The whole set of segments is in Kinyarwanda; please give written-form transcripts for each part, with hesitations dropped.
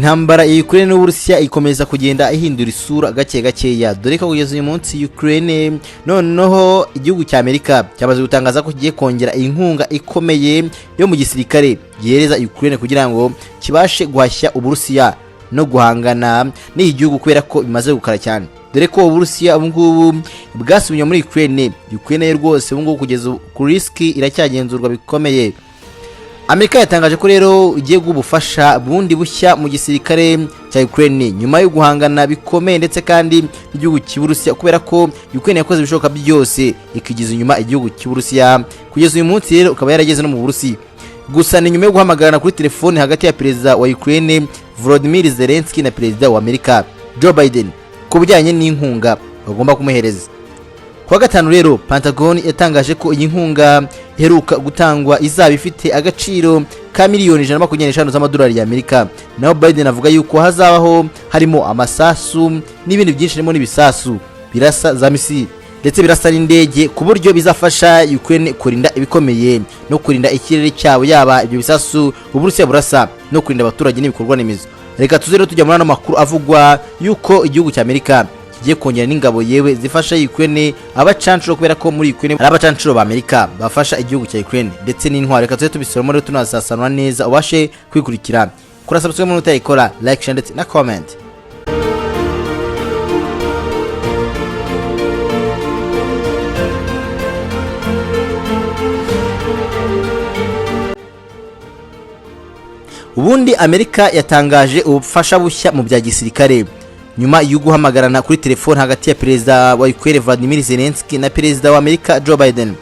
Intambara ya Ukraine n'Uburusiya ikomeza kugenda ihindura isura gake gakeya, dore ko kugeza uyu munsi Ukraine, noneho igihugu cya Amerika cyamaze gutangaza ko kigiye kongera inkunga ikomeye yo mu gisirikare gihereza Ukraine kugira ngo kibashe guhashya Uburusiya no guhangana n'iki gihugu, kubera ko bimaze gukara cyane, dore ko Uburusiya ubu ngubu bwasubiye muri Ukraine. Ukraine yo rwose ubu ngubu kugeza Kursk iracyagenzurwa bikomeye. Amerika yatangaje ko rero igiye guha ubufasha bundi bushya mu gisirikare cya Ukraine nyuma yo guhangana bikomeye ndetse kandi n'igihugu cy'Uburusiya, kubera ko Ukraine yakoze ibishoboka byose ikigiza inyuma igihugu cy'Uburusiya. Kugeza uyu munsi rero ukaba yarageze no mu Burusiya. Gusa ni nyuma yo guhamagarana kuri telefone hagati ya perezida wa Ukraine Volodymyr Zelensky na perezida wa Amerika Joe Biden ku bijyanye n'inkunga bagomba kumuhereza. Kuwa gatanu rero, Pentagon yatangaje ko iyi nkunga iheruka gutangwa izaba ifite agaciro ka miliyoni 125 z'amadolari y'Amerika. Naho Biden avuga yuko hazabaho harimo amasasu n'ibindi byinshi, harimo n'ibisasu birasa za misile ndetse birasa n'indege, ku buryo bizafasha Ukraine kurinda ibikomeye no kurinda ikirere cyabo, yaba ibyo bisasu Uburusiya burasa, no kurinda abaturage n'ibikorwa remezo. Reka tuze rero tujya muri ano makuru avugwa yuko igihugu cya Amerika kigiye kongera n'ingabo yewe zifasha Ukraine, abacancuro, kubera ko muri Ukraine hari abacancuro ba Amerika bafasha igihugu cya Ukraine, ndetse n'intwaro. Reka tuze tubisoramo rero tunasasanura neza, ubashe kwikurikira. Kora subscribe muri utayikora, like, share ndetse na comment. Ubundi Amerika yatangaje ubufasha bushya mu bya gisirikare nyuma yo guhamagarana kuri telefone hagati ya perezida wa Ukraine Vladimir Zelensky na perezida wa Amerika Joe Biden.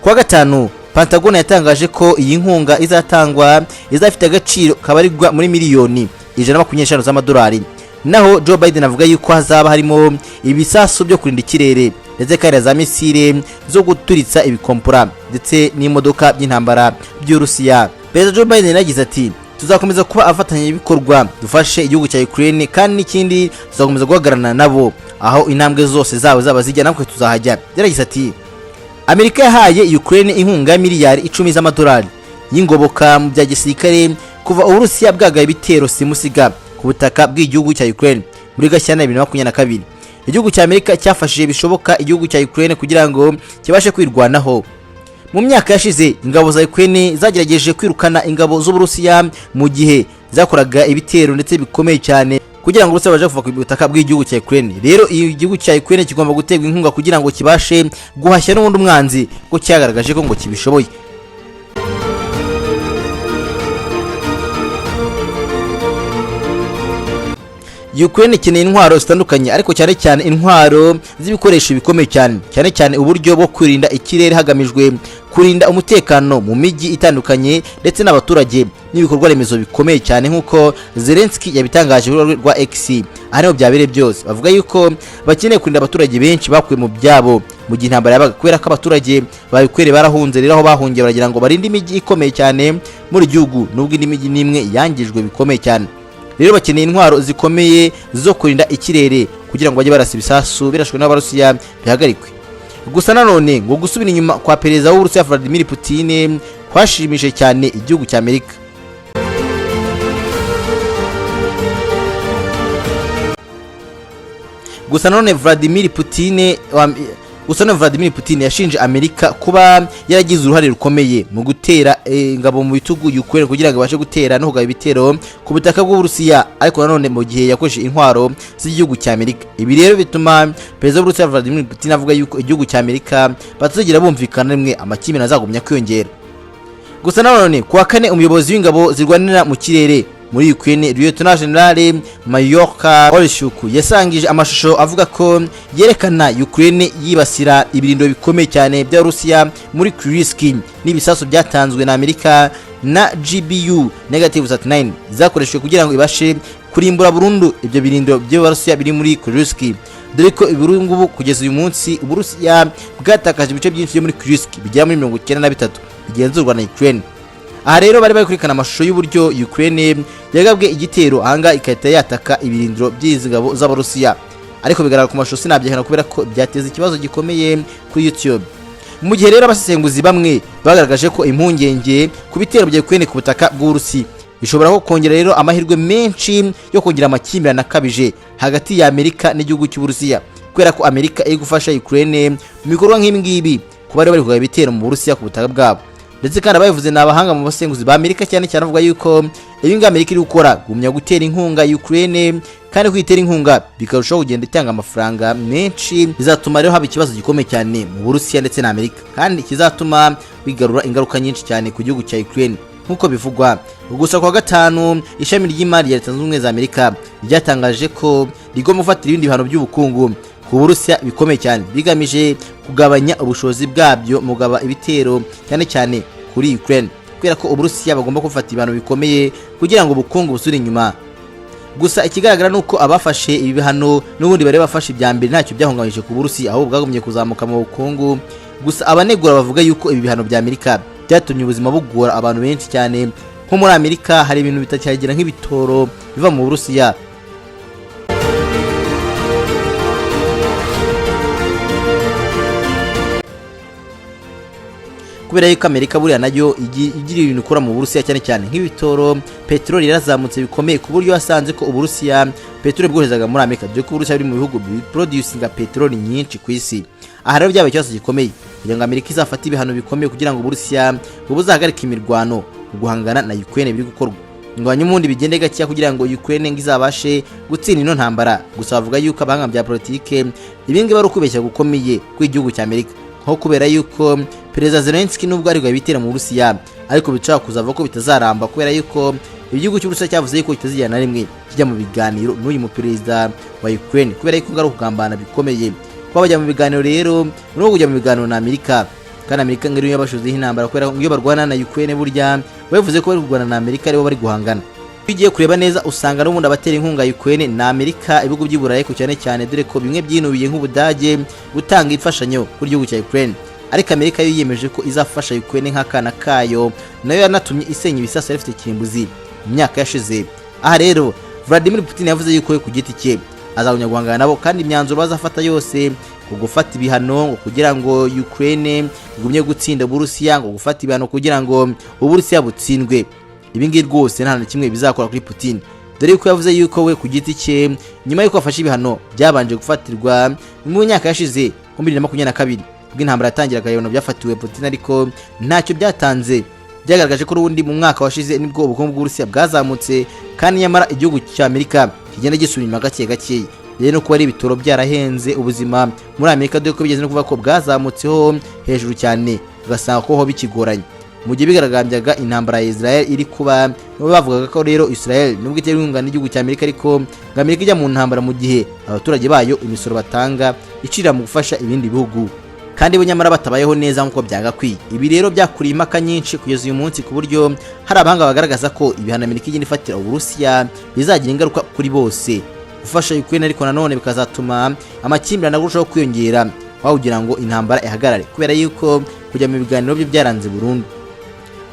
Kuwa gatanu, Pentagon yatangaje ko iyi nkunga izatangwa izafite agaciro kabarirwa muri miliyoni 125 z'amadolari. Naho Joe Biden avuga yuko hazaba harimo ibisasu byo kurinda ikirere, ndetse kandi na za misile zo guturitsa ibikompora ndetse n'imodoka by'intambara by'Urusiya. Perezida Joe Biden yagize ati: "Tuzakomeza kuba abafatanyabikorwa, dufashe igihugu cya Ukraine, kandi n'ikindi tuzakomeza guhagararana nabo aho intambwe zose zabo zaba zijya, natwe tuzahajya." Yaragize ati: "Amerika yahaye Ukraine inkunga ya miliyari 10 z'amadolari y'ingoboka mu bya gisirikare kuva Uburusiya bwagaye ibitero simusiga ku butaka bw'igihugu cya Ukraine muri Gashyantare 2022. Igihugu cya Amerika cyafashije bishoboka igihugu cya Ukraine kugira ngo kibashe kwirwanaho. Mu myaka yashize, ingabo za Ukraine zagerageje kwirukana ingabo z'Uburusiya mu gihe zakoraga ibitero ndetse bikomeye cyane kugira ngo Uburusiya baje kuva ku butaka bw'igihugu cya Ukraine. Rero igihugu cya Ukraine kigomba guterwa inkunga kugira ngo kibashe guhashya n'ubundi umwanzi, ko cyagaragaje ko ngo kibishoboye." Ukraine ikeneye intwaro zitandukanye, ariko cyane cyane intwaro z'ibikoresho bikomeye cyane, cyane cyane uburyo bwo kurinda ikirere hagamijwe kurinda umutekano mu mijyi itandukanye ndetse n'abaturage n'ibikorwa remezo bikomeye cyane, nk'uko Zelensky yabitangaje ku rubuga rwa X. Aha niho byabereye byose. Bavuga yuko bakeneye kurinda abaturage benshi bakuwe mu byabo mu gihe intambara yabaga, kubera ko abaturage ba Ukraine barahunze. Rero aho bahungiye baragira ngo barinde imijyi ikomeye cyane muri gihugu, nubwo indi mijyi n'imwe yangijwe bikomeye cyane. Rero bakeneye intwaro zikomeye zo kurinda ikirere kugira ngo bajye barasa ibisasu birashwe n'Abarusiya bihagarikwe. Gusa nanone ngo gusubira inyuma kwa perezida w'Uburusiya Vladimir Putin kwashimishije cyane igihugu cya Amerika. Gusa nanone Vladimir Putin yashinje Amerika kuba yaragize uruhare rukomeye mu gutera ingabo mu bitugu Ukraine kugira ngo ibashe gutera no kugaba ibitero ku butaka bw'Uburusiya, ariko nanone mu gihe yakoresheje intwaro z'igihugu cya Amerika. Ibi rero bituma perezida w'Uburusiya Vladimir Putin avuga yuko igihugu cya Amerika batazigera bumvikana rimwe, amakimbirane azagumya kwiyongera. Gusa nanone kuwa kane, umuyobozi w'ingabo zirwanira mu kirere muri Ukraine, Lieutenant General Mayorka Oleshuk, yasangije amashusho avuga ko yerekana Ukraine yibasira ibirindiro bikomeye cyane bya Rusiya muri Kursk n'ibisasu byatanzwe na Amerika na GBU negative 39 zakoreshejwe kugira ngo ibashe kurimbura burundu ibyo birindiro by'Abarusiya biri muri Kursk, dore ko ngubu kugeza uyu munsi Uburusiya bwatakaje ibice byinshi byo muri Kursk bigera muri 93 bigenzurwa na Ukraine. Aha rero bari bari kwerekana amashusho y'uburyo Ukraine yagabwe igitero ahangaha igahita yataka ibirindiro by'izi ngabo z'Abarusiya, ariko bigaragara ku mashusho, sinabyehana kubera ko byateza ikibazo gikomeye kuri YouTube. Mu gihe rero abasesenguzi bamwe bagaragaje ko impungenge ku bitero bya Ukraine ku butaka bw'Uburusi. Bishobora ko kongera rero amahirwe menshi yo kongera amakimbirane akabije hagati ya Amerika n'igihugu cy'Uburusiya, kubera ko Amerika iri gufasha Ukraine mu bikorwa nk'ibi ngibi, kuba bari kugaba ibitero mu Burusiya ku butaka bwabo. Ndetse kandi ababivuze ni abahanga mu basenguzi ba Amerika cyane cyane, bavuga yuko ibi ngibi Amerika iri gukora, gumya gutera inkunga Ukraine kandi kwitera inkunga bikarushaho kugenda itanga amafaranga menshi, bizatuma rero haba ikibazo gikomeye cyane mu Burusiya ndetse na Amerika, kandi kizatuma bigarura ingaruka nyinshi cyane ku gihugu cya Ukraine nk'uko bivugwa. Gusa kuwa gatanu, ishami ry'imari ya Leta Zunze Ubumwe za Amerika ryatangaje ko rigomba gufatira ibindi bihano by'ubukungu ku Burusiya bikomeye cyane, bigamije kugabanya ubushobozi bwabyo mu kugaba ibitero cyane cyane kuri Ukraine, kubera ko Uburusiya bagomba gufata ibihano bikomeye kugira ngo ubukungu busubire inyuma. Gusa ikigaragara ni uko abafashe ibi bihano n'ubundi bari bafashe ibya mbere, ntacyo byahungabanyije ku Burusiya, ahubwo bwagumye kuzamuka mu bukungu. Gusa abanegura bavuga yuko ibi bihano bya Amerika byatumye ubuzima bugora abantu benshi cyane. Nko muri Amerika hari ibintu bitacyagera nk'ibitoro biva mu Burusiya. Kubera yuko Amerika buriya nayo igira ibintu ikora mu Burusiya, cyane cyane nk'ibitoro, peteroli yarazamutse bikomeye, ku buryo wasanze ko Uburusiya peteroli bwoherezaga muri Amerika, dore ko Uburusiya buri mu bihugu biproducinga peteroli nyinshi ku isi. Aha rero byabaye ikibazo gikomeye kugira ngo Amerika izafate ibihano bikomeye kugira ngo Uburusiya ngo buzahagarike imirwano mu guhangana na Ukraine biri gukorwa, ngo hanyuma ubundi bigende gakeya kugira ngo Ukraine ngo izabashe gutsinda ino ntambara. Gusa bavuga yuko abahanga bya politike ibi ngibi ari ukubeshya gukomeye kw'igihugu cya Amerika, nko kubera yuko Perezida Zelensky nubwo ari bitera mu Burusiya, ariko bishobora kuzava ko bitazaramba, kubera yuko igihugu cy'Uburusiya cyavuze yuko kitazigera na rimwe kijya mu biganiro n'uyu muperezida wa Ukraine, kubera yuko ngo ari ukugambana bikomeye kuba bajya mu biganiro. Rero no kujya mu biganiro na Amerika, kandi Amerika ngo ariyo yabashozeho intambara, kubera ko iyo barwana na Ukraine burya bavuze ko bari kurwana na Amerika, aribo bari guhangana. Iyo ugiye kureba neza, usanga n'ubundi abatera inkunga Ukraine na Amerika, ibihugu by'i Burayi ariko cyane cyane, dore ko bimwe byinubiye nk'Ubudage gutanga imfashanyo kuri igihugu cya Ukraine. Ariko Amerika yo yiyemeje ko izafasha Ukraine nk'akana kayo, nayo yanatumye isenya ibisasu yari ifite kirimbuzi mu myaka yashize. Aha rero Vladimir Putin yavuze yuko we ku giti cye azagumya guhangana nabo, kandi imyanzuro bazafata yose ku gufata ibihano ngo kugira ngo Ukraine igumye gutsinda Uburusiya, ngo gufata ibihano kugira ngo Uburusiya butsindwe, ibi ngibi rwose nta na kimwe bizakora kuri Putin, dore yuko yavuze yuko we ku giti cye, nyuma yuko afashe ibihano byabanje gufatirwa mu myaka yashize nko 2022 ubwo intambara yatangiraga, ibihano byafatiwe Putin ariko ntacyo byatanze. Byagaragaje ko ubundi mu mwaka washize nibwo ubukungu bw'Uburusiya bwazamutse, kandi nyamara igihugu cya Amerika kigenda gisubira inyuma gake gake. Rero no kuba ari ibitoro byarahenze, ubuzima muri Amerika dore ko bigeze no kuvuga ko bwazamutseho hejuru cyane, ugasanga ko ho bikigoranye. Mu gihe bigaragambyaga intambara ya Israel iri kuba, nabo bavugaga ko rero Israel nubwo itera inkunga n'igihugu cya Amerika, ariko ngo Amerika ijya mu ntambara mu gihe abaturage bayo imisoro batanga icira mu gufasha ibindi bihugu, kandi bo nyamara batabayeho neza nk'uko byagakwiye. Ibi rero byakuriye impaka nyinshi kugeza uyu munsi, ku buryo hari abahanga bagaragaza ko ibihano Amerika igenda ifatira Uburusiya bizagira ingaruka kuri bose. Gufasha Ukraine ariko nanone bikazatuma amakimbirane arushaho kwiyongera aho kugira ngo intambara ihagarare, kubera yuko kujya mu biganiro byo byaranze burundu.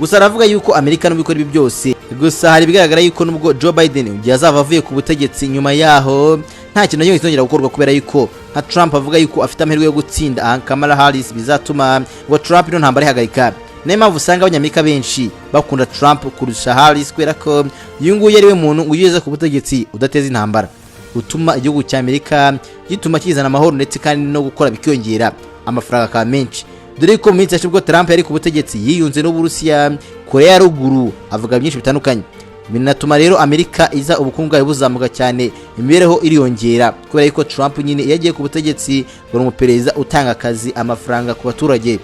Gusa aravuga yuko Amerika nubwo ikora ibi byose, gusa hari ibigaragara yuko nubwo Joe Biden igihe azava avuye ku butegetsi, nyuma yaho nta kintu na kimwe kizongera gukorwa, kubera yuko nka Trump avuga yuko afite amahirwe yo gutsinda aha Kamala Harris, bizatuma ngo Trump ino ntambara ihagarika. Niyo mpamvu usanga Abanyamerika benshi bakunda Trump kurusha Harris, kubera ko uyu nguyu ari we muntu ugeze ku butegetsi udateza intambara, utuma igihugu cya Amerika gituma kizana amahoro, ndetse kandi no gukora bikiyongera, amafaranga akaba menshi, dore ko mu minsi yashize ubwo Trump yari ku butegetsi yiyunze n'Uburusiya, Korea ya Ruguru, avuga byinshi bitandukanye, binatuma rero Amerika iza ubukungu bwayo buzamuka cyane, imibereho iriyongera, kubera yuko Trump nyine iyo agiye ku butegetsi ngo ni umuperezida utanga akazi, amafaranga ku baturage.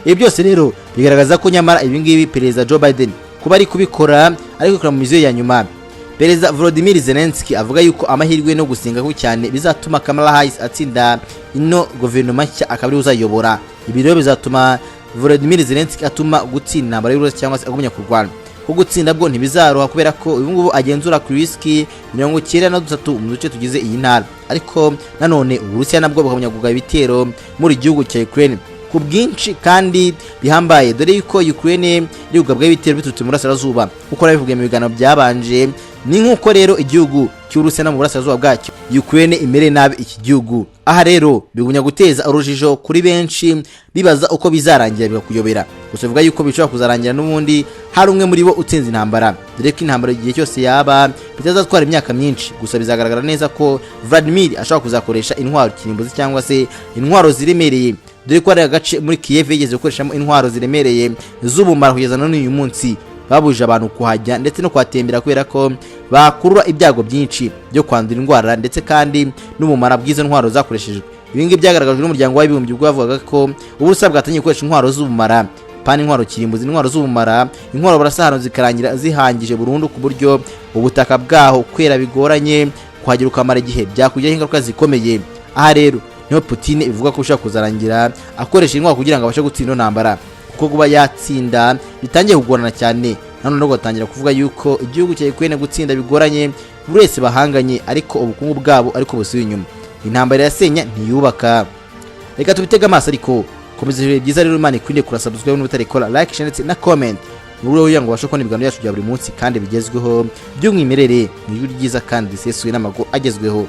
Ibi byose rero bigaragaza ko nyamara ibi ngibi Perezida Joe Biden kuba ari kubikora, ari kubikora mu miziyo ya nyuma. Perezida Volodymyr Zelensky avuga yuko amahirwe no gusenga kwe cyane bizatuma Kamala Harris atsinda ino guverinoma nshya, akaba ariwe uzayobora. Ibi rero bizatuma Volodymyr Zelensky atuma gutsinda intambara y'Uburusiya cyangwa se agumya kurwana. Ko gutsinda bwo ntibizaroha, kubera ko ubu ngubu agenzura Kursk 93 mu duce tugize iyi ntara, ariko nanone Uburusiya nabwo bukamenya kugaba ibitero muri igihugu cya Ukraine ku bwinshi kandi bihambaye, dore yuko Ukraine iri kugabwaho ibitero biturutse mu burasirazuba, kuko nabivugiye mu biganiro byabanje. Ni nk'uko rero igihugu cy'Uburusiya no mu burasirazuba bwacyo Ukraine imereye nabi iki gihugu. Aha rero bigumya guteza urujijo kuri benshi, bibaza uko bizarangira bikakuyobera. Gusa bivuga yuko bishobora kuzarangira n'ubundi hari umwe muri bo utsinze intambara, dore ko intambara igihe cyose yaba bitazatwara imyaka myinshi. Gusa bizagaragara neza ko Vladimir ashobora kuzakoresha intwaro kirimbuzi cyangwa se intwaro ziremereye, dore ko hari agace muri Kiev yigeze gukoreshamo intwaro ziremereye z'ubumara. Kugeza na n'uyu munsi babujije abantu kuhajya ndetse no kuhatembera, kubera ko bakurura ibyago byinshi byo kwandura indwara ndetse kandi n'ubumara bw'izo ntwaro zakoreshejwe. Ibi ngibi byagaragajwe n'Umuryango w'Abibumbye ubwo bavugaga ko Uburusiya bwatangiye gukoresha intwaro z'ubumara, pana intwaro kirimbuzi, intwaro z'ubumara, intwaro barasa ahantu zikarangira zihangije burundu, ku buryo ubutaka bwaho kwera bigoranye, kuhagera ukamara igihe, byakugiraho ingaruka zikomeye. Aha rero niho Putin bivuga ko ushobora kuzarangira akoresha intwaro kugira ngo abashe gutsinda ino ntambara, kuko kuba yatsinda bitangiye kugorana cyane. Nanone ugatangira kuvuga yuko igihugu cya Ukraine gutsinda bigoranye, buri wese bahanganye ariko ubukungu bwabo ariko busubiye inyuma. Intambara irasenya, ntiyubaka. Reka tubitege amaso, ariko komeza ibihe byiza rero. Imana ikwiriye kura subscribe n'utarikora, like, share ndetse na comment, mu rwego kugira ngo ubashe kubona ibiganiro byacu bya buri munsi kandi bigezweho by'umwimerere mu ijwi ryiza kandi risesuye n'amakuru agezweho.